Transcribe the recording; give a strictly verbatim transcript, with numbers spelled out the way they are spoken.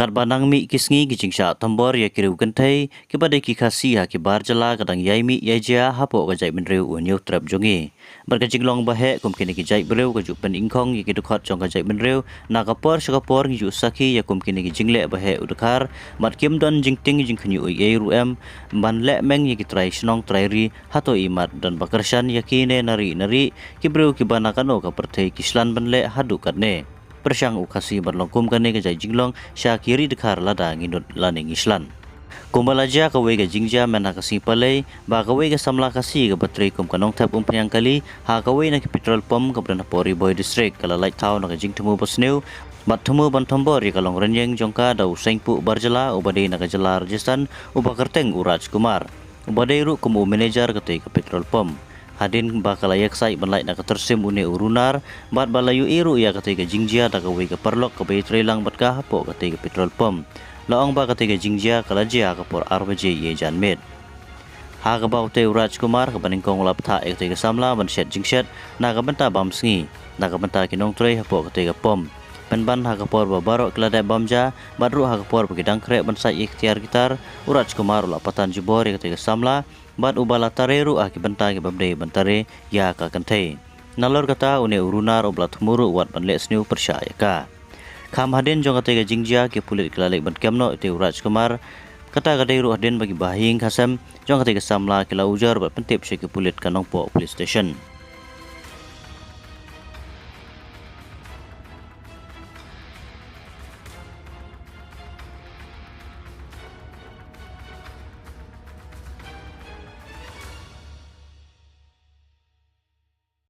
Katba nang mih ki sngi ki jingshah thombor ïa ki riew kynthei kiba dei ki Khasi ha ki bar jylla ka dang ïai mih ïai jia hapoh ka jaitbynriew u Hynñiewtrep jong ngi. Bad ka jinglong ba heh kum kine ki jaitbynriew ka ju pynïngkhong ïa ki dkhot jong ka jaitbynriew, na ka por sha ka por ngi ju sakhi ïa kum kine ki jingleh ba heh u dkhar, bad kim don jingtieng jingkhynñiuh ei ei ruh em, ban leh meng ïa ki trai shnong trai ri, hato imat don ba kyrshan ïa kine na ri na ri, ki briew kiba na kano ka pyrthei ki shlur ban leh haduh katne. Pyrshang u Khasi ban long kum kane ka jait jinglong sha ki ri dkhar lada ngi nud lane ngi shlur. Kumba la jia kawei ka jingjia mynta ka sngi Palei, ba kawei ka samla Khasi kaba trei kum ka nongthep umphniang kali ha kawei na ki petrol pump kaba don hapoh Ri Bhoi District ka la lait thaw na ka jingthmu basniew bad thmu ban thombor ïa ka longrynïeng jong ka da u seiñpuh bar jylla uba dei na ka jylla Rajasthan, uba kyrteng u Raj Kumar, uba dei ruh kum u manager katei ka petrol pump. Hadien ba ka la ïaksaid ban lait na ka tyrsim une u runar, bad ba la ïohi ruh ïa katei ka jingjia da kawei ka paralok kaba ïatrei lang bad ka hapoh katei ka petrol pump. La ong ba katei ka jingjia ka la jia ha ka por ar baje ïa jan miet. Ha kaba utei u Raj Kumar kaba nyngkong u la bthah ïa katei ka samla ban shet jingshet na ka bynta bam sngi na ka bynta ki nongtrei hapoh katei ka pump. Pynban ha ka por ba baroh ki la dep bam ja, bad ruh ha ka por ba ki dang khreh ban sait ïa ki tiar ki tar, u Raj Kumar u la patan jubor ïa katei ka samla, bad uba la tare ruh ha ki bynta kiba ym dei ban tare ïa ka kynthei. Nalor kata une u runar uba la thmu ruh wat ban leh sniew pyrshah ïa ka. Kham hadien jong katei ka jingjia ki pulit ki la leit ban kem noh ïa utei u Raj Kumar. Kata ka dei ruh hadien ba ki bahaïing hasem jong katei ka samla ki la ujor bad pyntip sha ki pulit ka Nongpoh Police Station.